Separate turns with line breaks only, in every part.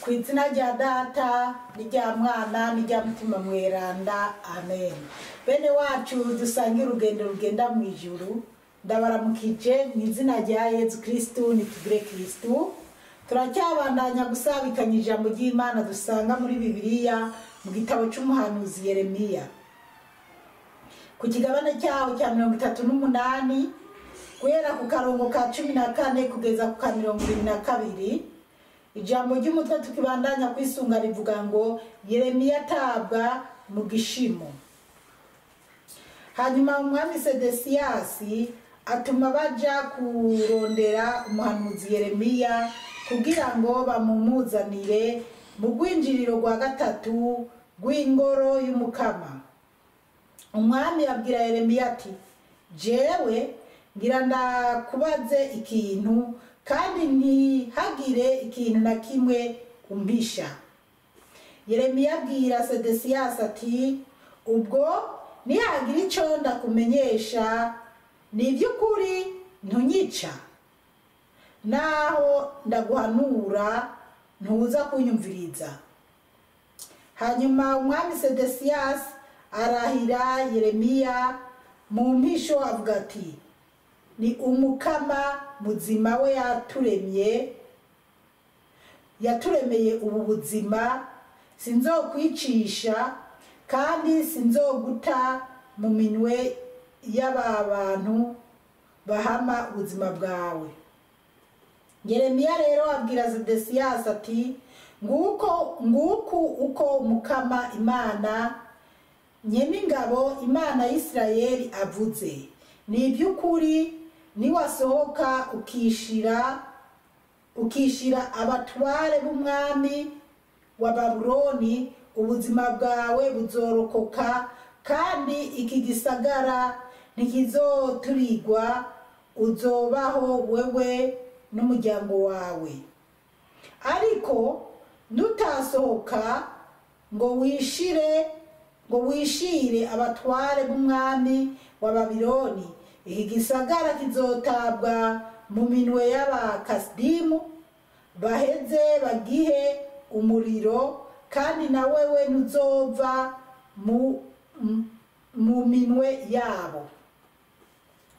Ku izina rya Data n'irya Mwana n'irya Mutima Mweranda, amen. Bene wacu dusange urugendo rugenda mu ijuru, ndabaramukije mu izina rya Yezu Kristu. Nitugire Kristu. Turacyabandanya gusabikanya ijambo ry'Imana dusanga muri Bibiliya mu gitabo c'umuhanuzi Yeremiya, ku kigabane cyaho cya 38, guhera ku karongo ka 14 kugeza ku ka 22. Ijambo ry'umutwe tukibandanya kwisunga rivuga ngo: "Yeremiya atabwa mu gishimo." Hanyuma umwami Sedesiyasi atuma baja kurondera umuhanuzi Yeremiya kugira ngo bamumuzanire mu rwinjiriro rwa gatatu rw'ingoro y'Umukama. Umwami abwira Yeremiya ati: "Jewe ngira ndakubaze ikintu, kandi ntihagire ikintu na kimwe umpisha." Yeremiya abwira Sedesiyasi ati: "Ubwo nihagira ico ndakumenyesha, ni iby'ukuri ntunyica? Naho ndaguhanura, ntuza kunyumviriza." Hanyuma umwami Sedesiyasi arahira Yeremiya mu mpisho, avuga ati: "Ni Umukama muzima, we yaturemye, yaturemeye ubu buzima, sinzokwicisha kandi sinzoguta mu minwe y'aba bantu bahama ubuzima bwawe." Yeremiya rero abwira Sedesiyasi ati: "Nguko, nguku uko Umukama Imana Nyeningabo, Imana y'Isirayeli, avuze: Ni iby'ukuri, niwasohoka ukishira abatware b'umwami wa Babuloni, ubuzima bwawe buzorokoka, kandi iki gisagara ntikizoturigwa. Uzobaho, wewe n'umuryango wawe. Ariko nutasohoka ngo wishire abatware b'umwami wa Babiloni, iki gisagara kizotabwa mu minwe y'Abakasidimu, baheze bagihe umuriro, kandi na wewe ntuzova mu minwe yabo."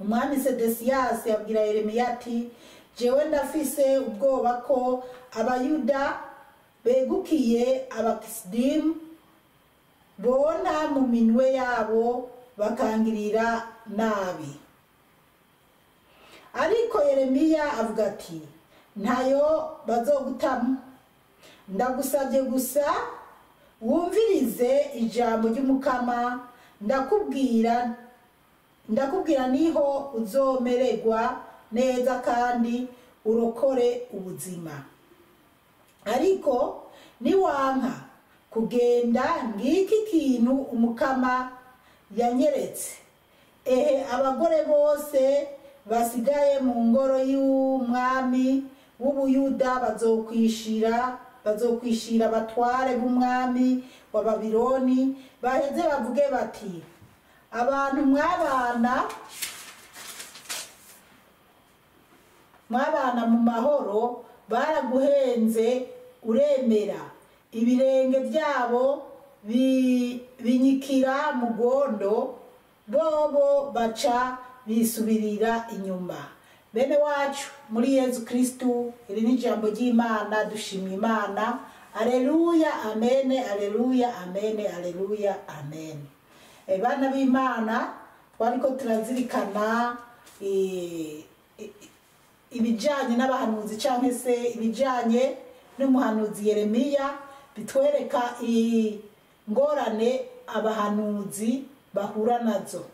Umwami Sedesiyasi abwira Yeremiya ati: "Jewe ndafise ubwoba ko Abayuda begukiye Abakisidimu bona mu minwe yabo, bakangirira nabi." Ariko Yeremiya avuga ati: "Ntayo bazogutamo. Ndagusabye gusa wumvirize ijambo ry'Umukama ndakubwira, niho uzomererwa neza kandi urokore ubuzima. Ariko niwanka kugenda, ngiki kintu Umukama yanyeretse: ehe, abagore bose basigaye mu ngoro y'umwami w'Ubuyuda bazokwishira abatware b'umwami wa Babiloni, baheze bavuge bati: Abantu mwabana mu mahoro baraguhenze, uremera, ibirenge byabo binyikira mu gondo, bobo baca bisubirira inyuma." Bene wacu muri Yezu Kristu, iri ni ijambo ry'Imana. Dushimye Imana. Aleluya, amene, aleluya, amene, aleluya, amen. Bana b'Imana, twariko turazirikana ibijanye n'abahanuzi canke se ibijanye n'umuhanuzi Yeremiya, bitwereka ingorane abahanuzi bahura nazo.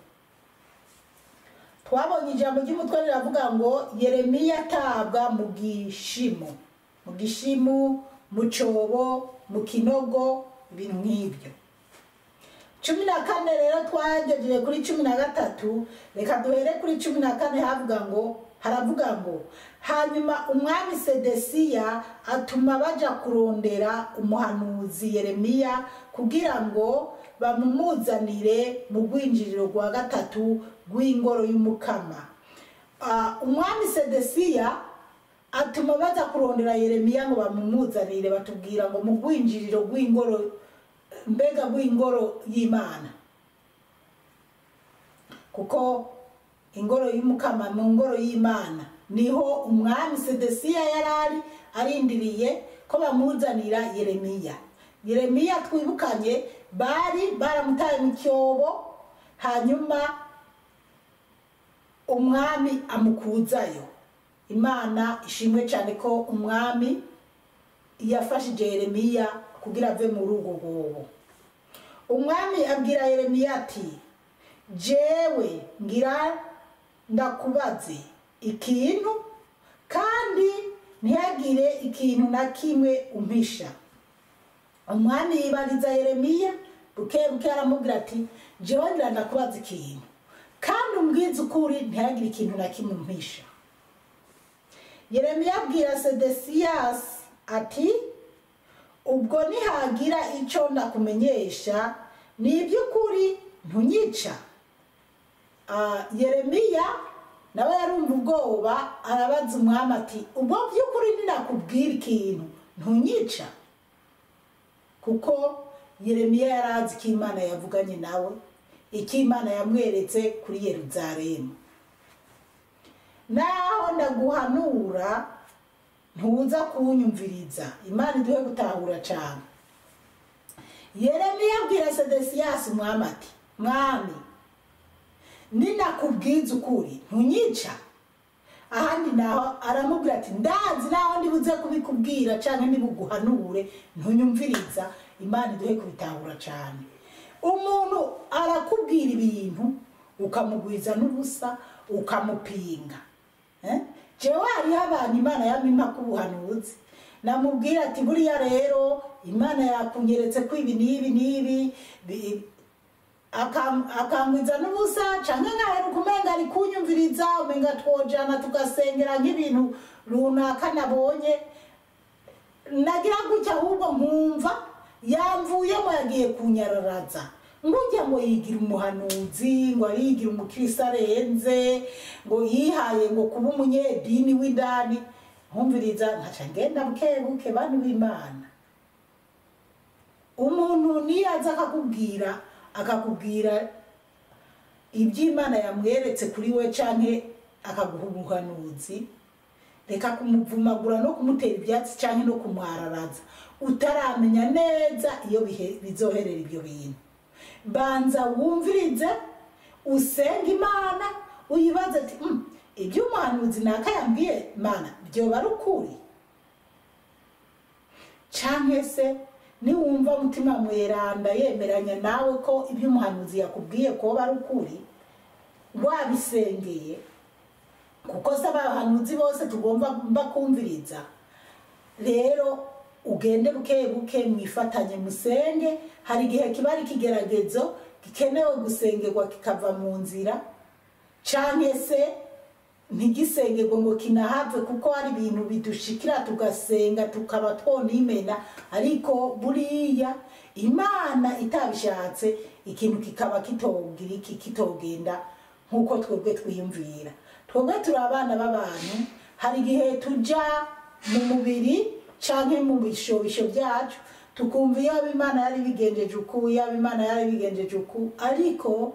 Twabonye ijambo ry'umutwe riravuga ngo: "Yeremiya atabwa mu gishimu", mu gishimu, mu cobo, mu kinogo, ibintu nk'ibyo. 14 rero twagejeje kuri 13. Reka duhere kuri 14. Havuga ngo, haravuga ngo: "Hanyuma umwami Sedesiya atuma baja kurondera umuhanuzi Yeremiya kugira ngo bamumuzanire mu rwinjiriro rwa gatatu rw'ingoro y'Umukama." Umwami Sedesiya Atuma baza kurondera Yeremiya ngo bamumuzanire, batubwira ngo mu rwinjiriro rw'ingoro, mbega rw'ingoro y'Imana, kuko ingoro y'Umukama, mu ngoro y'Imana niho umwami Sedesiya yarari arindiriye ko bamuzanira Yeremiya. Yeremiya twibukanye bari baramutaye mu cyobo, hanyuma umwami amukuzayo. Imana ishimwe cyane ko umwami yafashije Yeremiya kugira ave muri urwo rwobo. Umwami abwira Yeremiya ati: "Jewe ngira ndakubaze ikintu, kandi ntihagire ikintu na kimwe umpisha." Umwami yibariza Yeremiya buke buke, aramubwira ati: "Jewe ngira ndakubaza ikintu, kandi umbwize ukuri, ntihagire ikintu na kimwe umpisha." Yeremiya abwira Sedesiyasi ati: "Ubwo nihagira icyo ndakumenyesha ni iby'ukuri, ntunyica?" Yeremiya nawe yarumva ubwoba, arabaza umwami ati: "Ubwo by'ukuri ninakubwira ikintu, ntunyica?" Kuko Yeremiya yarazi ko Imana yavuganye nawe, icyo Imana yamweretse kuri Yeruzalemu. "Naho ndaguhanura, ntuza kunyumviriza." Imana iduhe gutahura cyane. Yeremiya abwira Sedesiyasi umwami ati: "Mwami, ninakubwiza ukuri, ntunyica?" Ahandi naho aramubwira ati: "Ndazi naho ndibuze kubikubwira canke nibuguhanure, ntunyumviriza." Imana iduhe kubitahura cyane. Umuntu arakubwira ibintu ukamugwiza n'ubusa, ukamupinga. Jewe hariho abantu Imana yampa k'ubuhanuzi, namubwira ati: "Buriya rero Imana yakunyeretse ko ibi n'ibi n'ibi," akangwiza n'ubusa, canke nkaheruka umenga ari kunyumviriza, umenga twojana tugasengera nk'ibintu runaka nabonye, nagira gutya ahubwo nkumva yamvuyemo, yagiye kunyararaza, ngujya ngo yigira umuhanuzi, ngo arigira umukristo arenze, ngo yihaye ngo kuba umunyedini w'indani. Nkumviriza nkaca ngenda buke buke. Bantu b'Imana, umuntu niyaza akakubwira iby'Imana yamweretse kuri we, canke akaguha ubuhanuzi, reka kumuvumagura no kumutera ibyatsi canke no kumwararaza utaramenya neza iyo bizoherera ibyo bintu. Banza wumvirize, usenge Imana, uyibaze ati: "Ibyo umuhanuzi naka yambwiye, Mana, byoba ari ukuri?" Canke se niwumva Mutima Mweranda yemeranya nawe ko ibyo umuhanuzi yakubwiye koba ari ukuri, wabisengeye, kuko se abahanuzi bose tugomba bakumviriza. Rero ugende buke buke, mwifatanye musenge. Hari igihe kiba ari ikigeragezo gikenewe gusengerwa kikava mu nzira, canke se ntigisengerwe ngo kinahave, kuko hari ibintu bidushikira tugasenga tukaba twonimena, ariko buriya Imana itabishatse ikintu kikaba kitogira iki, kitogenda nk'uko twebwe twiyumvira. Twebwe turi abana b'abantu, hari igihe tuja mu mubiri canke mu bishobisho byacu, tukumva iyo Imana yari bigenjeje uku, yaba Imana yari bigenjeje uku. Ariko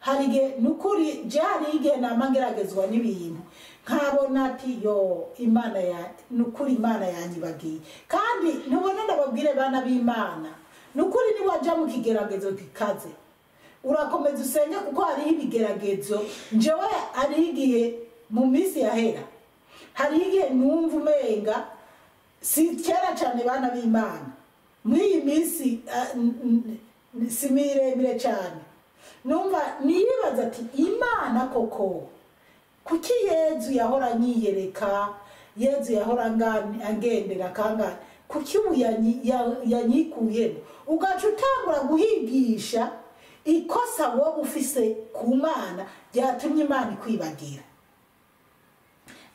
hari igihe, nukuri je hari igihe nama ngeragezwa n'ibintu, nkabona ati: "Yo, Imana ya nukuri, Imana yanyibagiye." Kandi ntubona, ndababwire bana b'Imana, nukuri niwaja mu kigeragezo gikaze, urakomeza usenge, kuko hariho ibigeragezo. Njewe hariho igihe mu minsi yahera, hariho igihe numva umenga, si kera cyane bana b'Imana, muri iyi minsi si miremire cyane, numva nibaza ati: "Imana koko, kuki Yezu yahora anyiyereka, Yezu yahora angendera kangana, kuki ubu yanyikuyemo?" Ugaca utangura guhigisha ikosa wowe ufise ku Mana ryatumye Imana ikwibagira.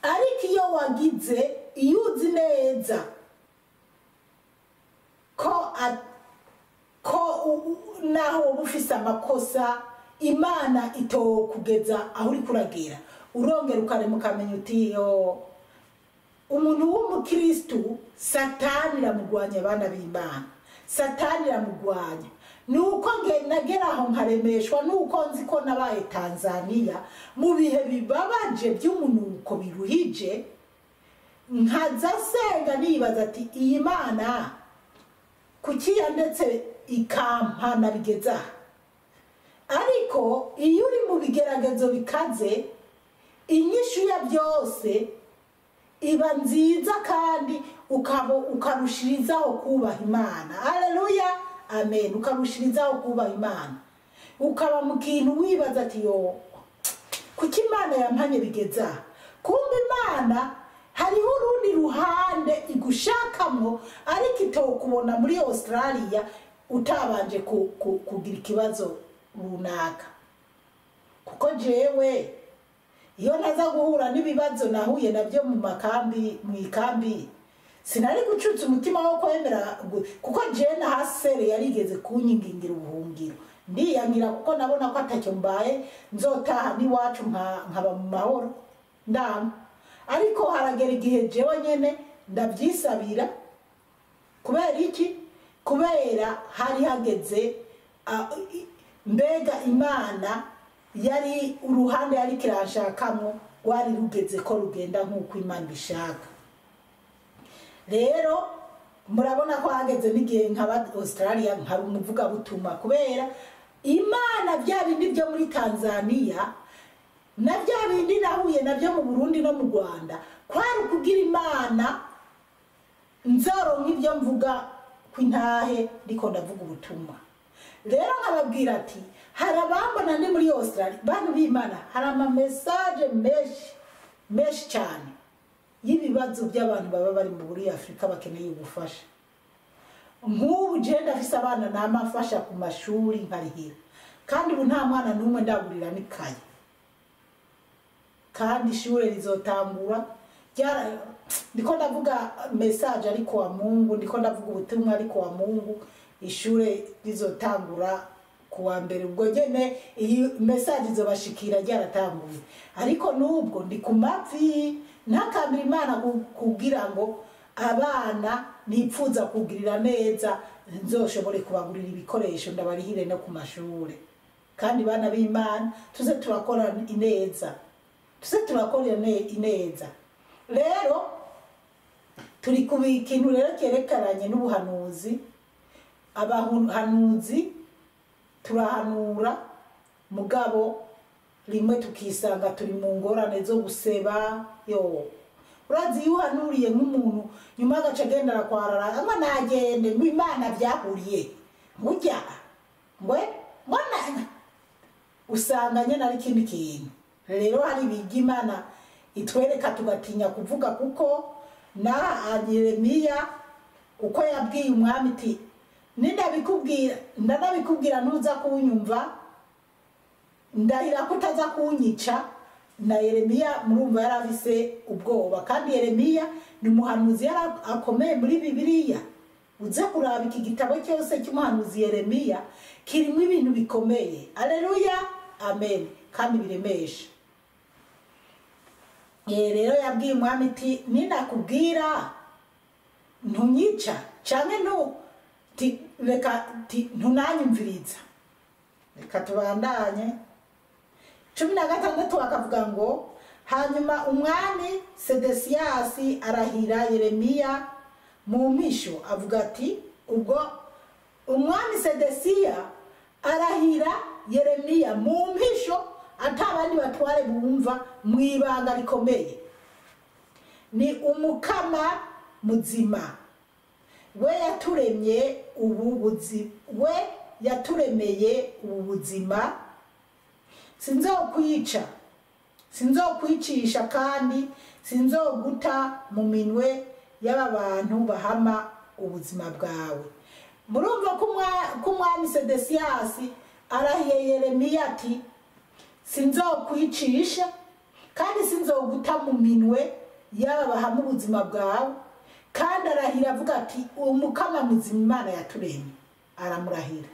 Ariko iyo wagize, iyo uzi neza ko naho woba ufise amakosa, Imana itokugeza aho uri kuragera, urongera ukarema, ukamenya uti: "Yo." Umuntu w'umukristu Satani iramugwanya, abana b'Imana, Satani iramugwanya. Nuko nagera aho nkaremeshwa nuko nzi ko nabaye Tanzania mu bihe bibabaje by'umunuko biruhije, nkaza senga nibaza ati iyi Mana kuki yandetse ikampana bigeza. Ariko iyo uri mu bigeragezo bikaze, inyishu ya byose iba nziza kandi ukarushirizaho kubaha Imana. Haleluya, amen. Ukarushirizaho kubaha Imana, ukaba mu kintu wibaza ati yo kuki Imana yampanye bigeza. Kumbe Imana hariho urundi ruhande igushakamo, ariko itokubona muri Australia utabanje kugira ikibazo runaka. Kuko jewe iyo naza guhura n'ibibazo nahuye nabyo mu makambi, mu ikambi, sinari gucutsa umutima wo kwemera, kuko jewe na hasere yarigeze kunyingingira ubuhungiro ndiyangira, kuko nabona ko atacyo mbaye nzotaha n'iwacu nkaba mu mahoro ndanga. Ariko haragera igihe jewe nyene ndabyisabira. Kubera iki? Kubera hari hageze mbega Imana yari uruhande yari kirashakamo rwari rugeze ko rugenda nk'uko Imana ishaka. Rero murabona ko hageze n'igihe nkaba Australia nkaba umuvuga butuma, kubera Imana bya bindi byo muri Tanzania na bya bindi nahuye nabyo mu Burundi no mu Rwanda, kwari kugira Imana nzoronka ibyo mvuga kwintahe ndiko ndavuga ubutumwa. Rero nkababwira ati hari abambona ndi muri Australia, bantu b'Imana, hari ama message menshi menshi cyane y'ibibazo by'abantu baba bari muri Afrika bakeneye ubufasha. Nk'ubu je ndafise abana namafasha ku mashuri nkarihira, kandi ubu nta mwana n'umwe ndagurira n'ikaye, kandi ishure rizotangura. Ndiko ndavuga message ariko wa Mungu, ndiko ndavuga ubutumwa ariko wa Mungu, ishure rizotangura kuwa mbere. Ubwo nyene iyi message izobashikira ryaratanguye, ariko nubwo ndi ku mavi ntakambira Imana kugira ngo abana nipfuza kugirira neza nzoshobore kubagurira ibikoresho ndabarihire no ku mashure. Kandi bana b'Imana tuze turakora ineza, tuze turakora ineza. Rero turi ku kintu rero cyerekeranye n'ubuhanuzi. Abahanuzi turahanura, mugabo rimwe tukisanga turi mu ngorane zo guseba. Yo urazi iyo uhanuriye nk'umuntu nyuma agaca agenda arakwarara ngo nagende ngo Imana byahuriye ngujya ngwe mbona usanga nyene ari ikindi kintu. Rero hari ibijya Imana itwereka tugatinya kuvuga, kuko na Yeremiya uko yabwiye umwami ati nindabikubwira ndanabikubwira ntuza kunyumva, ndahira ko utaza kunyica. Na Yeremiya murumva yarafise ubwoba, kandi Yeremiya ni umuhanuzi yari akomeye muri Bibiliya. Uze kuraba iki gitabo cyose cy'umuhanuzi Yeremiya kirimo ibintu bikomeye. Haleluya, amen, kandi biremesha. Rero yabwiye umwami ati ninakubwira ntunyica canke reka ntunanyumviriza. Reka tubandanye. 16 akavuga ngo hanyuma umwami Sedesiyasi arahira Yeremiya mu mpisho avuga ati, ubwo umwami Sedesiya arahira Yeremiya mu mpisho atabandi batware bumva mu ibanga rikomeye, ni umukama muzima we yaturemye ubu we yaturemeye ubu buzima, sinzokwica sinzokwicisha kandi sinzoguta mu minwe y'aba bantu bahama ubuzima bwawe. Murumva ko umwami Sedesiyasi arahiye Yeremiya ati sinzokwicisha kandi sinzoguta mu minwe y'aba bahama ubuzima bwawe, kandi arahira avuga ati umukama muzima Imana yaturemye, aramurahira.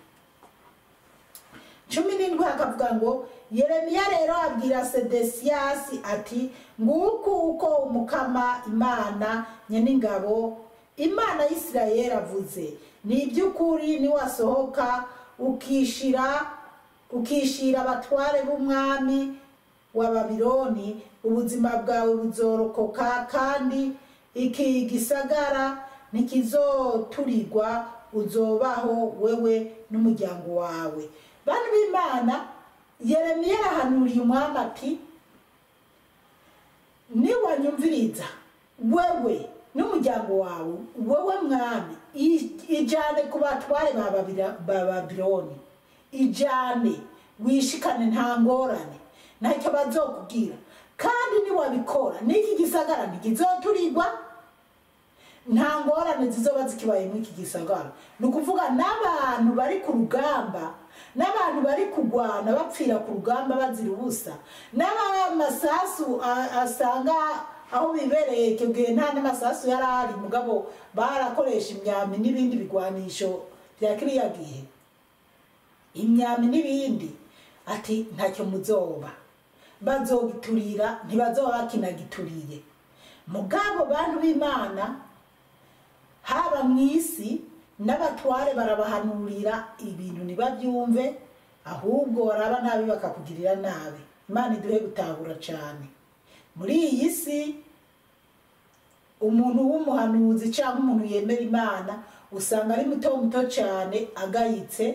17 hakavuga ngo Yeremiya rero abwira Sedesiyasi ati nguku uko Umukama Imana nyeningabo Imana y'Isirayeli avuze, ni iby'ukuri niwasohoka ukishira abatware b'umwami wa Babiloni, ubuzima bwawe buzorokoka, kandi iki gisagara ntikizoturigwa, uzobaho wewe n'umuryango wawe. Bantu b'Imana, Yeremiya arahanuriye umwami ati niwanyumviriza wewe n'umuryango wawe, wewe mwami, ijane ku batware ba Babiloni, ijane wishikane, nta ngorane, ntacyo bazokubwira. Kandi niwabikora n'iki gisagara ntikizoturigwa, nta ngorane zizoba zikibaye muri iki gisagara. Ni ukuvuga n'abantu bari ku rugamba, n'abantu bari kugwana bapfira ku rugamba bazira ubusa, n'abamasasu asanga aho bibereye icyo gihe nta n'amasasu yari ahari, mugabo barakoresha imyambi n'ibindi bigwanisho bya kiriya gihe, imyambi n'ibindi. Ati ntacyo muzoba, bazogiturira, ntibazoba bakinagituriye. Mugabo bantu b'Imana, haba mu isi n'abatware barabahanurira ibintu ntibabyumve, ahubwo baraba nabi bakakugirira nabi. Imana iduhe gutahura cyane. Muri iyi si umuntu w'umuhanuzi cyangwa umuntu yemera Imana usanga ari muto muto cyane, agayitse,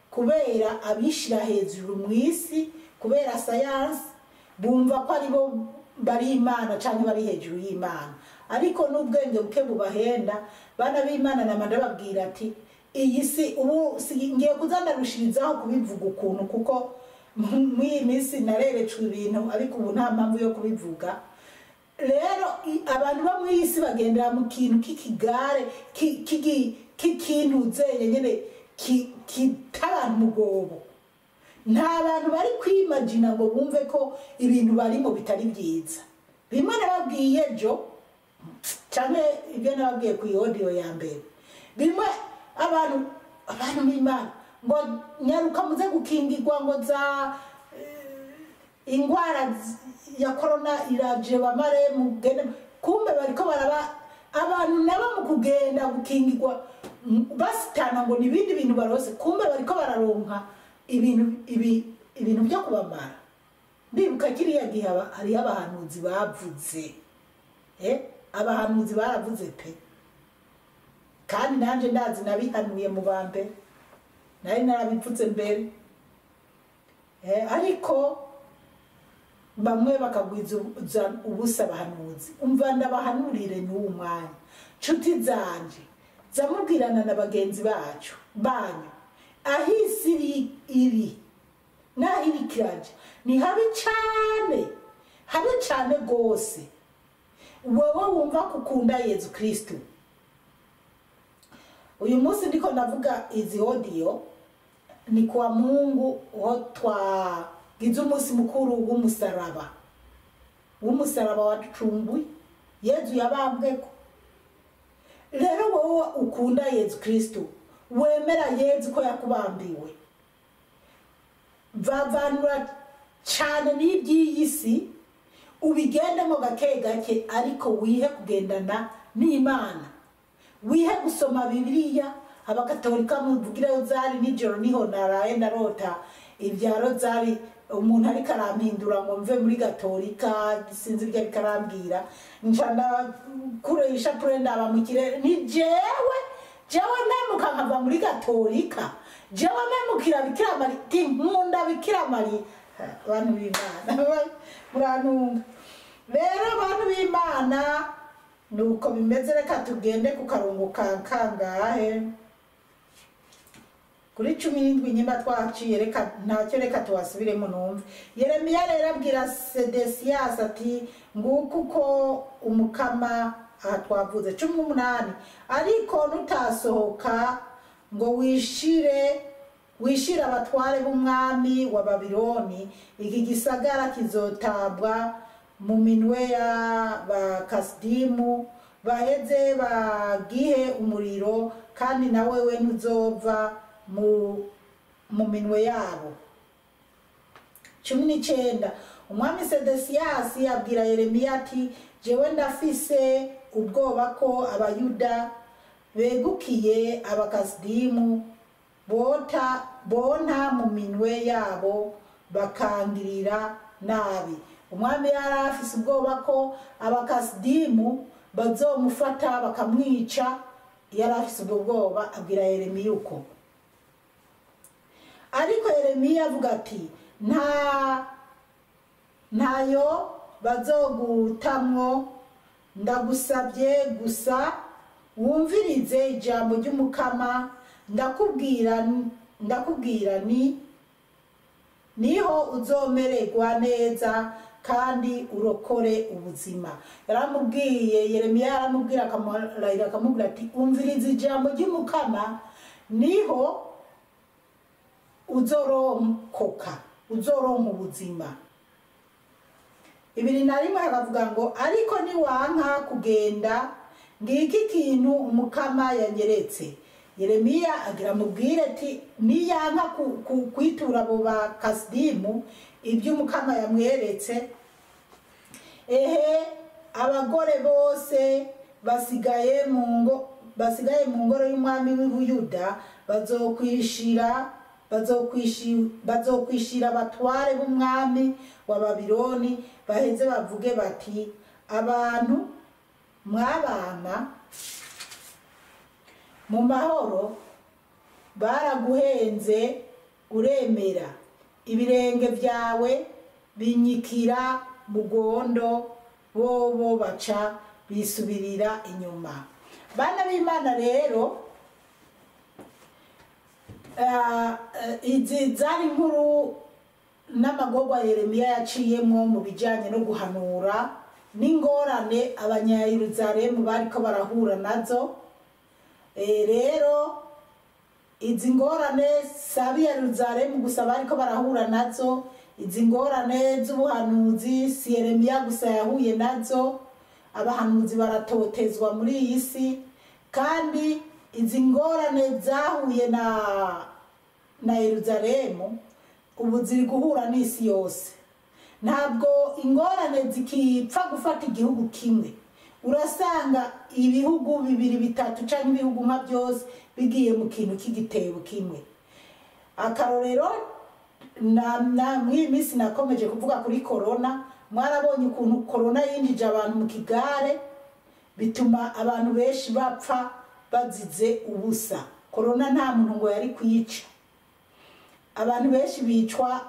kubera abishira hejuru mu isi, kubera sayansi bumva ko aribo bari Imana cyangwa bari hejuru y'Imana, ariko n'ubwenge buke bubahenda. Bana b'Imana nama ndababwira ati iyi si ubu ngiye kuzanarushirizaho kubivuga ukuntu, kuko muri iyi minsi nareretswe ibintu, ariko ubu nta mpamvu yo kubivuga. Rero abantu bo mu isi bagendera mu kintu k'ikigare k'ikintu zeye nyene kitabantu mugobo. Nta bantu bari kwimagina ngo bumve ko ibintu barimo bitari byiza. Bimwe nababwiye ejo canke ibyo nababwiye ku audio ya mbere, bimwe abantu b'Imana ngo nyaruka muze gukingirwa ngo za ingwara ya corona iraje bamare mugende, kumbe bariko baraba abantu nabo mu kugenda gukingirwa basitana ngo nibindi bintu barose, kumbe bariko bararonka ibintu byo kubamara. Ndibuka kiriya gihe hariho abahanuzi bavuze, abahanuzi baravuze pe, kandi nanje ndazi nabihanuye mu bambe, nari narabipfutse mbere, ariko bamwe bakagwiza ubusa abahanuzi. Umva ndabahanurire n'uwo mwanya, nshuti zanje, zamubwirana na bagenzi bacu banyu, aho isi iri naho iri kiraja ni habi cyane, habi cyane rwose. Wewe wumva kukunda Yezu Kristo. Uyu munsi ndiko ndavuga izi audio ni kwa Mungu ho twagize umunsi mukuru w'umusaraba, w'umusaraba waducunguye, Yezu yabambweko. Rero wowe ukunda Yezu Kristo, wemera Yezu ko yakubambiwe, vavanura cyane n'iby'iyi si, ubigendemo gake gake, ariko wihe kugendana n'Imana, wihe gusoma Bibiliya. Abakatolika muvugira rozari nijoro, niho naraye ndarota ibya rozari, umuntu ariko arampindura ngo mve muri Gatolika, sinzi ibyo ariko arambwira, nca ndakuresha pure ndaba mu kirere, ni jewe memuka nkava muri Gatolika, jewe memukira Bikira Mariya, ti nkunda Bikira Mariya. Abantu b'Imana murantunga. Rero abantu b'Imana nuko bimeze. Reka tugende ku karongo ka kangahe kuri 17 nyimba twaciye, reka ntacyo, reka tuwasubiremo numve. Yeremiya rero abwira Sedesiyasi ati nguku uko Umukama aha twavuze 18, ariko nutasohoka ngo wishire abatware b'umwami wa Babiloni, iki gisagara kizotabwa mu minwe ya Bakasidimu, baheze bagihe umuriro, kandi na wewe ntuzova mu minwe yabo. 19. Umwami Sedesiyasi abwira Yeremiya ati: jewe ndafise ubwoba ko Abayuda begukiye Abakasidimu bonta mu minwe yabo bakangirira nabi. Umwami yari afise ubwoba ko Abakasidimu bazomufata bakamwica. Yari afise ubwo bwoba, abwira Yeremiya uko. Ariko Yeremiya avuga ati: ntayo bazogutamwo, ndagusabye gusa wumvirize ijambo ry'Umukama, ndakubwira ni niho uzomererwa neza kandi urokore ubuzima. Yaramubwiye, Yeremiya yaramubwira, akamurahira, akamubwira ati: umviriza ijambo ry'Umukama, niho uzoronkoka, uzoronka ubuzima. 21 akavuga ngo: ariko niwanka kugenda, ngiki kintu Umukama yanyeretse. Yeremiya agira mubwire ati: niyanka kwitura abo Bakasidimu ibyo Umukama yamweretse, ehe abagore bose basigaye mu ngoro y'umwami w'Ubuyuda bazokwishira abatware b'umwami wa Babiloni, baheze bavuge bati: abantu mwabana mu mahoro baraguhenze uremera, ibirenge byawe binyikira mugondo, bobo baca bisubirira inyuma. Bana b'Imana rero, izi zari inkuru n'amagorwa Yeremiya yaciyemwo mu bijanye no guhanura n'ingorane Abanyayeruzalemu bariko barahura nazo. Rero izi ngorane si ab'Yeruzalemu gusa bariko barahura nazo, izi ngorane z'ubuhanuzi si Yeremiya gusa yahuye nazo. Abahanuzi baratotezwa muri iyi si, kandi izi ngorane zahuye na Yeruzalemu ubu ziri guhura n'isi yose. Ntabwo ingorane zikipfa gufata igihugu kimwe, urasanga ibihugu bibiri bitatu canke ibihugu nka byose bigiye mu kintu k'igitebo kimwe. Akarorero, na mw'iyi minsi nakomeje kuvuga kuri corona. Mwarabonye ukuntu corona yinjije abantu mu kigare, bituma abantu benshi bapfa bazize ubusa. Corona nta muntu ngo yari kwica, abantu benshi bicwa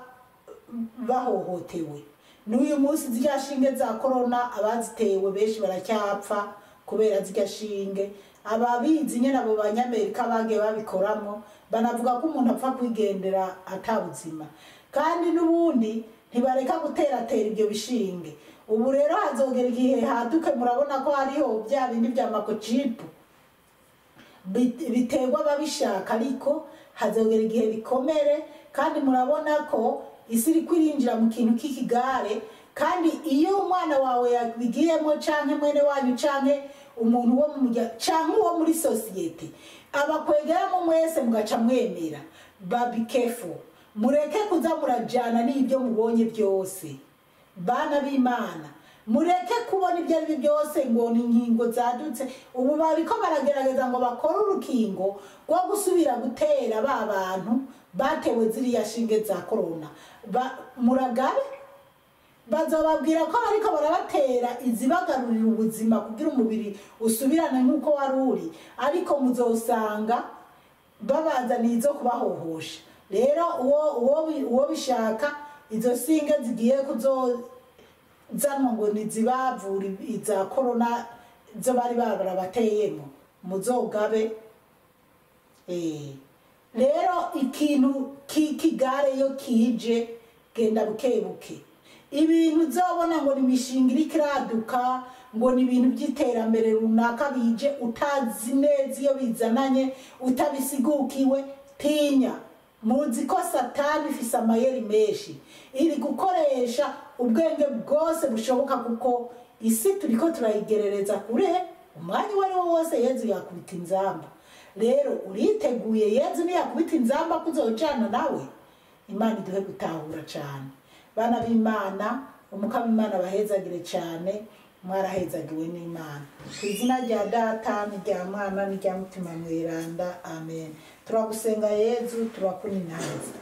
bahohotewe. N'uyu munsi zirya shinge za corona abazitewe benshi baracyapfa kubera zirya shinge. Ababizi nyene abo Banyamerika bagiye babikoramo banavuga ko umuntu apfa kwigendera atabuzima, kandi n'ubundi ntibareka guteratera ibyo bishinge. Ubu rero hazogera igihe haduke, murabona ko hariho bya bindi bya makochipu biterwa babishaka, ariko hazogera igihe bikomere. Kandi murabona ko isi iri kwirinjira mu kintu k'ikigare, kandi iyo umwana wawe yabigiyemo canke mwene wanyu canke umuntu wo mu muryango canke uwo muri sosiyete abakwegeramo mwese mugaca mwemera, be careful, mureke kuza murajana n'ibyo mubonye byose. Bana b'Imana, mureke kubona ibyo ari byo byose ngo ni inkingo zadutse. Ubu bariko baragerageza ngo bakore urukingo rwo gusubira gutera ba bantu batewe ziriya shinge za corona. Muragabe, bazobabwira ko bariko barabatera izibagarurira ubuzima kugira umubiri usubirane nk'uko wari uri, ariko muzosanga babazaniye izo kubahohosha. Rero uwo bishaka izo singe zigiye kuzozanwa ngo nizibavura iza corona zo bari barabateyemo, muzogabe. Rero ikintu k'ikigare yo kije genda buke buke. Ibintu uzobona ngo ni imishinga iriko iraduka, ngo ni ibintu by'iterambere runaka bije utazi neza iyo bizananye, utabisigukiwe, tinya. Muzi ko Satani ifise amayeri menshi, iri gukoresha ubwenge bwose bushoboka, kuko isi turiko turayigerereza kure, umwanya uwo ari wo wose Yezu yakubita inzamba. Rero uriteguye Yezu niyakubita inzamba kuzojana nawe? Imana iduhe gutahura cane. Bana b'Imana, Umukama Imana bahezagire cyane, mwarahezagiwe n'Imana. Ku izina rya Data n'irya Mwana n'irya Mutima Mweranda, amen. Turagusenga Yezu, turakuninaza.